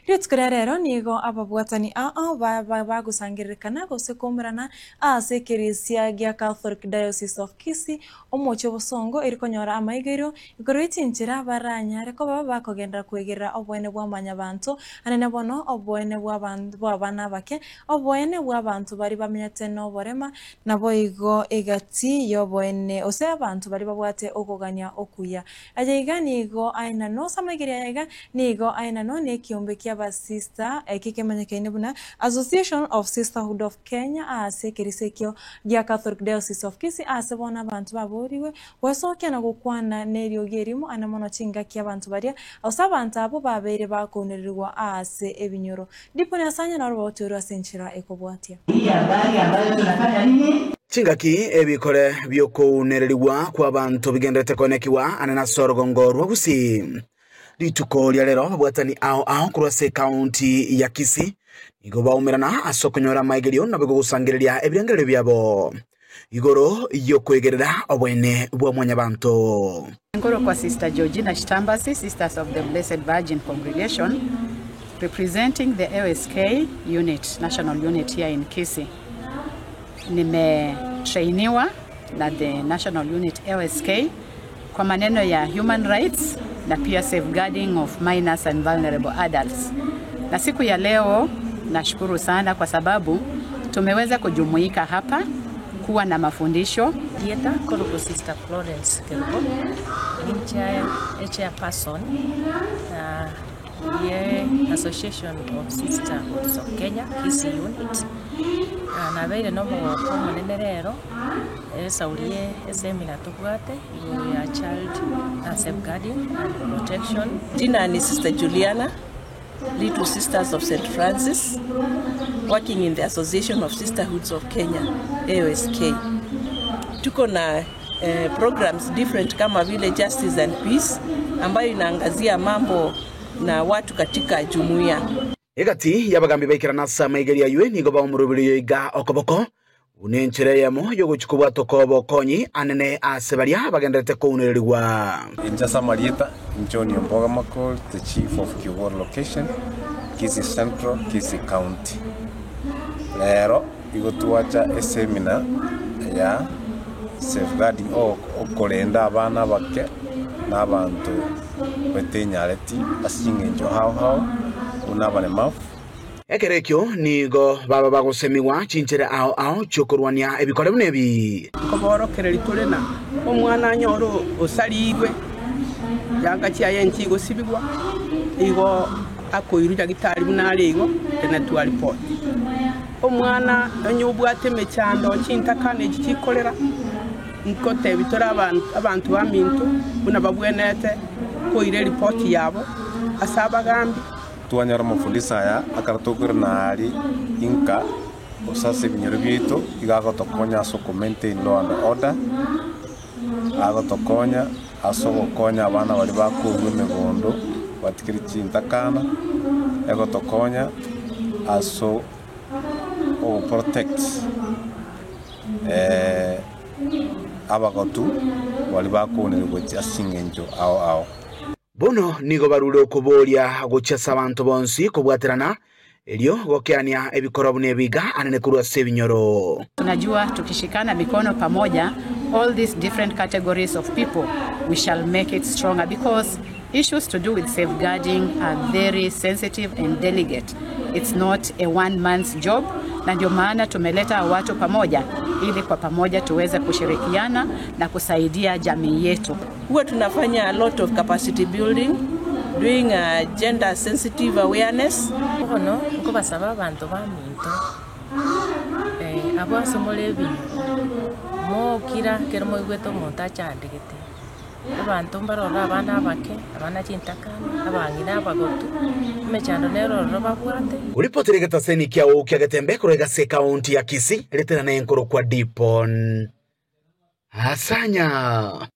Rituko ria rero nigo ababwatani ao bagosangererekana gose koumerana ase ekerisia gia Catholic Diocese of Kisii, omochie o Bosongo eri konyora amaigerio igoro ye chinchera baranyare koba bakogenderera koigerera oboene bwa mwanyabanto, anene bono oboene bw'abana abake, oboene bw'abanto baria bamenyete noborema, naboigo egati y'oboene gose abanto baria babwate okogania okuya. Aya iga nigo aenanwa, ase amaigerio aya iga nigo aenanwa nekiombe ki'abasista eke kemanyekaine buna Association of Sisterhood of Kenya ase ekerisia ekio gia Catholic Diocese of Kisii ase bono abanto baboorigwe gwesokia na gokwana neriogi erimo ane mono chingaki abanto baria gose abanto abwo babeire bakounererigwa ase ebinyoro. Ndipo Nyasae naro bagotoirwe ase enchera ekobwatia. Hii habari ambayo tunafanya nini? Chingaki ebikore bi'okounererigwa kw'abanto bigendererete koenekigwa ane nase orogongo rwa Gusii. Rituko ria rero ababwatani ao ao korwa ase ekaunti ya Kisii nigo baumerana ase okonyora amaigerio naboigo gosangereria ebirengererio biabo igoro y'okoegerera oboene bwa mwanyabanto. Nkorokwa Sister Georgina Shitambasi, Sisters of the Blessed Virgin Congregation, representing the AOSK unit, national unit here in Kisii. Nimetrainiwa na the national unit AOSK kwa maneno ya human rights na pia safeguarding of minors and vulnerable adults. Na siku ya leo nashukuru sana kwa sababu tumeweza kujumuika hapa kuwa na mafundisho. Rieta korokwa Sister Florence Kerubo, ninche echairperson ye Association of Sisterhoods of Kenya, Kisii Unit. Nabeire nomogoko omonene rero, esauri ye eseminar tobwate igoro ya child safeguarding and protection. Jina ni Sister Juliana, Little Sisters of St. Francis, working in the Association of Sisterhoods of Kenya, AOSK. Tuko na programs different kama vile Justice and Peace ambayo inaangazia mambo na watu katika jumuiya. Egati y'abagambi baikerana ase amaigerio aywe nigo bamorubirie iga okoboko buna enchera eyemo y'ogochia kobwata okobokonyi anene ase baria bagendererete kounererigwa. Inche ase amarieta, John Omboga Makori, the chief of Kigoro location, Kisii Central, Kisii County. Rero igo twacha eseminar ya safeguarding o okorenda abana abake na abanto batenyareti ase ching'encho ao ao buna abaremafu. Ekero ekio nigo baba bagosemigwa chinchera ao ao chi'okorwania ebikore buna ebi. Nkoborokereria tore na omwana anyore osariigwe, chianga chiaye nchigosibigwa, igo akoirwa chagitari buna are igo, tenetwa report. Omwana onye obwate emechando chintakana echi chikorera, nkotebia tore abanto baminto buna babwenerete koira eripoti yabo ase abagambi. Twanyora amafundisho aya ekero tokoirana aria inka gose ase ebinyoro biaito, iga agotokonya ase okomaintain law and order, agotokonya ase ogokonya abana baria bakorwa emegondo batigire chintakana, egotokonya ase ogoprotect abagotu baria bakonerwa gochia ase ching'encho ao ao. Bono nigo barure okoboria gochia ase abanto bonsi kobwaterana, erio gokeania ebikorwa buna ebiga anene korwa ase ebinyoro. Tunajua tukishikana mikono pamoja all these different categories of people we shall make it stronger because issues to do with safeguarding are very sensitive and delicate. It's not a one man's job na ndio maana tumeleta watu pamoja ili kwa pamoja tuweze kushirikiana na kusaidia jamii yetu. Huwa tunafanya a lot of capacity building, doing a gender sensitive awareness. Bono nkobasaba abanto baminto, abwo ase more ebinyoro, mokira ekero moigwete omonto achandegete, abanto mbarore abana abake, abana chintakana, abang'ina abagotu, emechando nere ororo babwate. Oripotire egetaseni kiao kia Getembe korwa egasi ekaunti ya Kisii, ritera nenkorokwa Dipon Asanya.